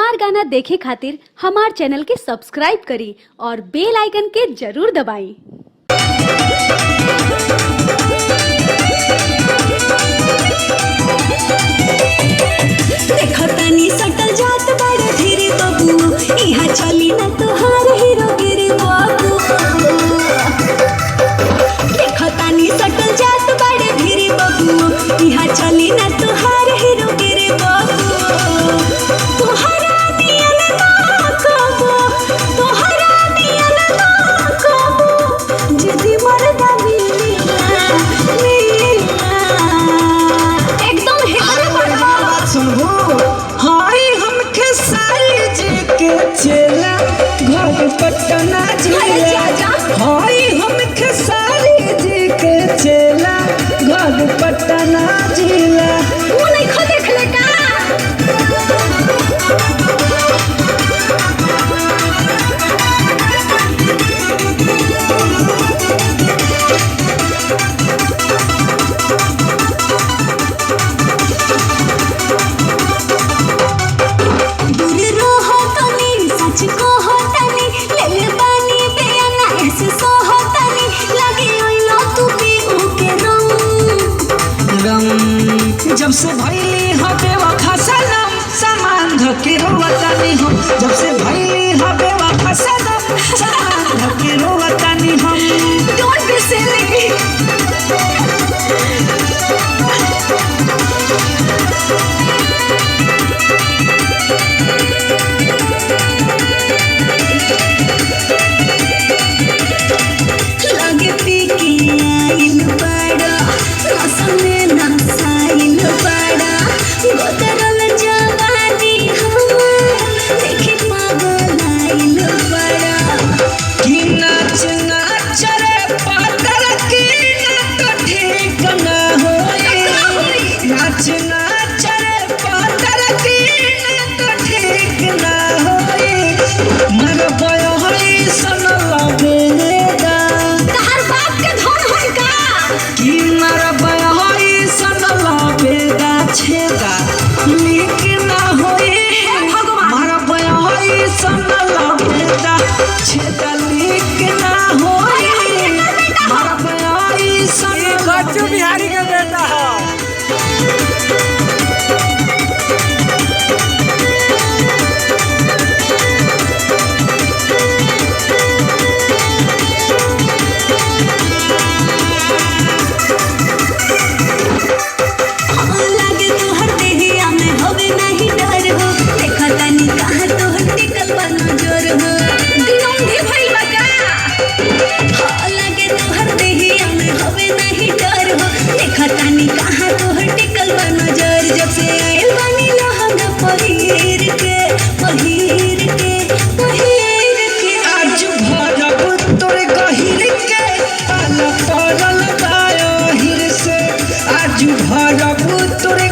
मजेदार गाना देखे खातिर हमार चैनल के सब्सक्राइब करी और बेल आइकन के जरूर दबाई। देखो तनी सटल जात बड़े धीरे बबू, इहाँ चली ना तोहार हीरोगिरी बाबू। देखो तनी सटल जात बड़े धीरे बबू, इहाँ चली ना तोहार हीरोगिरी बाबू। तोहरा नियन ना कबो, तोहरा नियन ना कबो, जिदी मर्दा मिली ना, मिली ना। एकदम हेलो बड़वा। सुनबू हाय हम खेसारी जी के चेला घर पटना जिला। हाय हम खेसारी जी के चेला घर पटना जिला। वो नहीं खो देख ले का। दूर रहो तनी, सच कहो तनी, ले ले बानी बेअना ऐसे सहो तनी, लगे ओइलो तू भी उके रंग। रंग जब से भैली हो बेवफा सनम, सामान धके रोवतानी हम। जब से भैली हो बेवफा सनम, सामान धके रोवतानी हम। Don't be silly. लगे पी के आइल बाड़ा, नशा में नसाइल बाड़ा, गोदरल जवानी हमार, देखी पागल आइल बाड़ा। कि नाच नाच रे पातर की ना तो ठीक ना होई। नाच नाच रे पातर की ना तो ठीक ना होई। मर गयो होई सन लबेदा। तहार बाप के धन हन का। कि मर गयो होई सन लबेदा छेदा लीक ना होई। भगवान। मर गयो होई सन लबेदा छेदा लीक ना होई। मर गयो होई सन बच्चू बिहारी के बेटा है। लागे तोहर देहिया में होवे नहीं डर हो, देखा तनी कहाँ तोहर टिकल बा नजर हो। दिनौंधी भइल बा का। हाँ, लागे तोहर देहिया में होवे नहीं डर हो, देखा तनी कहाँ तोहर टिकल बा नजर। जब से आइल बानी लहंगा पहिर के, पहिर के, पहिर के। आज भरब तोरे गहिर के पाला पड़ल बाहिर से। आज भरब तोरे